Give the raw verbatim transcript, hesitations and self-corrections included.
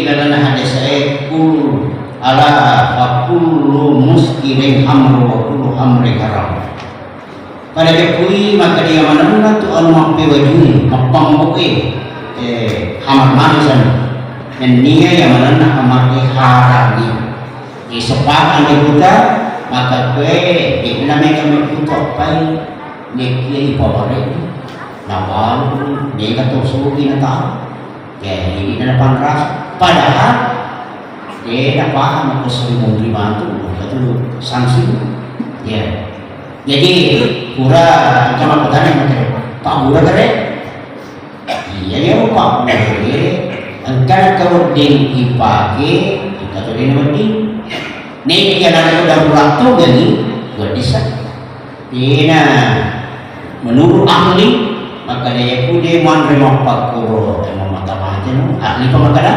Lalenna hadis e, kul ala fa kullu muskirin hamru wa kullu hamri haram. Pada jeppui maka dia manenna tu anu mappewajui, mappamboe, eh, hamar manis anu. Nennia ya manenna hamar e haram ni. Di sepakat ni kita, maka kue, di mana mereka mengikuti apa ini, nekia ipaware, nawalu, mereka tu sugi na tahu. Ya, ini na panras. Padahal, de na paham ko seribu lima ratus, itu sanksi. Ya. Jadi, pura engka makkutana mate, "Pak Guru kare?" Iya, ya, Pak Guru. Engka na kemudian ipake, engka tu de na wedding. Nih, iya na udah pulang tu gani, buat desa. Ina menurut ahli, makkeda iyaku de muanre mappakkuro, eh, mammata-mata no. Ahli pa makkeda,